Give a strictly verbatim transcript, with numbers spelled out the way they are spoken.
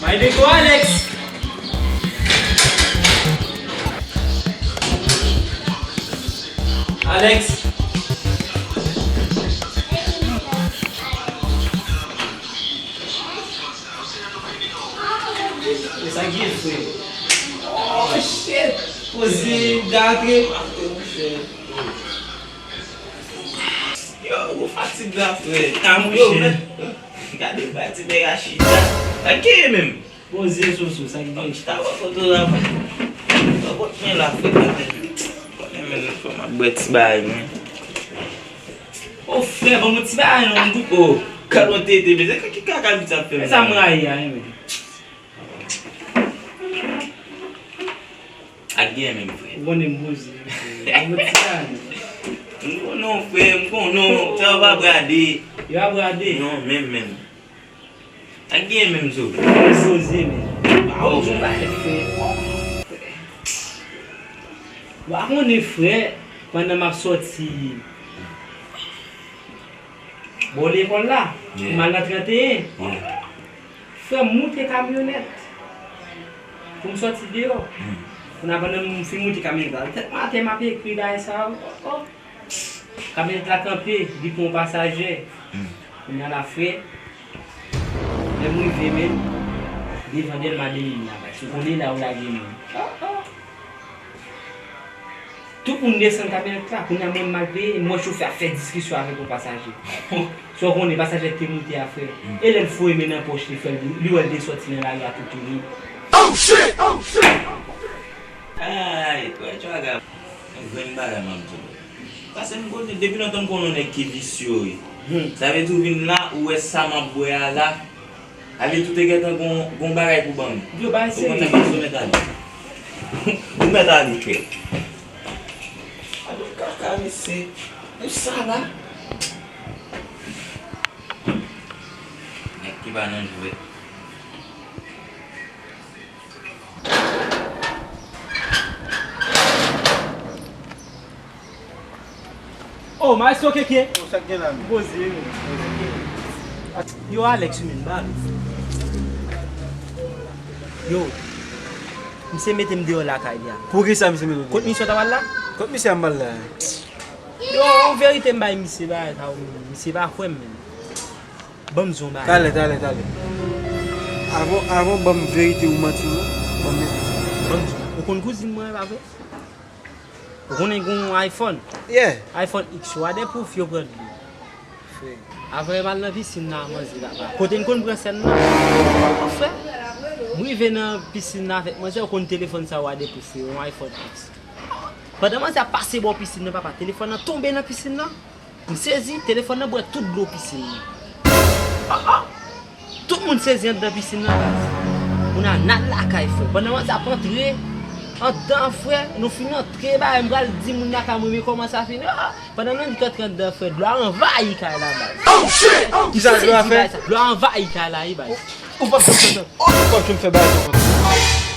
May de ko Alex. Alex. E sa k gen, frè? Oh shit! Poze, gade. Yo, gwo fatig la, frè. Yo, men, gade bay ti nèg a chita. Sa k genyen menm? Poze, Soso, sa k genyen? Chita bò kote w la, frè. Bò kote mwen la, frè, gade. Konnen menm, fò m ap bwè ti bagay mwen. O frè, ban m yon ti bagay non, m goute. O, kalon tete, men se ki kaka misye ap fè menm? E sa m rayi a, wi, men. Ak gen menm, frè. Ou konnen m poze, frè. Ban m yon ti bagay non. M konnen w, frè, m konnen w. Sa w pa brade. Yo ap brade? Non, menm, menm. Ak gen menm zo. Poze, men. Ba, ou di yon bagay, frè. Ou pa konnen, frè, pandan m ap sòti bò lekòl la, yeah, pou m al nan trannteyen. Yeah. Frè, m moute kamyonèt pou m sòti deyò. Mm. Kounye a, pandan m fin moute kamyonèt la, tèt m atè, m ap ekri bagay sa yo. Oh, oh. Kamyonèt la kanpe, li pran yon pasaje. Mm. Kounye a la, frè, lè m rive menm, devan Dèlma de Lin la, bay. Si w konnen la ou lage menm. Oh, oh. Tout moun desann kamyonèt la, kounye a mwen m al peye, m wè chofè a ap fè diskisyon avèk yon pasaje. Sa w konnen, pasaje a te moute a, frè. Mm. E lè l foure men nan pòch li, frè, li, li wè l te sòti nan lari a tou touni. Oh shit! Oh shit! Ay, frè, tchaga. Yon grenn bagay m ap di w. Paske m konnen, depi lontan m konnen yon nèg ki visye, wi. Hmm. Sa vle di w vin la, ou wè sa m ap bwè a la, ale tou te gentan gon, gon bagay pou ban m. Yo bay serye. Ou konn sa k pase, ou mèt ale. Ou mèt ale, frè. Gade kaka, mesye. Pou sa la. Nèg ki pa nan jwèt. Oh, Maestro Keke. Oh, sa k gen la menm? Poze, men. Yo, Alex, men, ba. Yo, misye mete m deyò lakay li a. Poukisa misye mete w deyò? Kot misye w ta pral la? Kot misye a m pral la? Yo, yon verite m bay misye bagay sa yo, men. Misye pa kwè m, men. Ban m di w yon bagay. Talè, talè, talè. Avan, avan w ban m verite ou manti w, ban m verite. Ban m di w. Ou konn kouzin mwen, pa vre? Ou konnen gen yon iPhone? Yeah. iPhone X, waterproof, yo pran dlo. Frè. Avan yo al nan pisin nan, manzè la pa. Kote n konn pran sèn nan? Frè, m rive nan pisin nan avèk manzè, ou konn telefòn sa waterproof, yon iPhone X. Pandan manzè ap pase bò pisin nan, papa, telefòn nan tonbe nan pisin nan. M sezi, telefòn nan bwè tout dlo pisin nan. Tout moun sezi anndan pisin nan, baz. Moun al, n al lakay, frè. Pandan manzè ap antre anndan, frè, nou fin antre, bagay, m pral di moun lakay mwen, men kòman sa fini. Ah! Pandan nou antre anndan, frè, dlo a anvayi kay la, baz. Oh, shit! Oh, kisa dlo a fè? Dlo a anvayi kay la, wi, baz. Ou p ap janm fè sa. Ou p ap janm fè bagay sa konsa.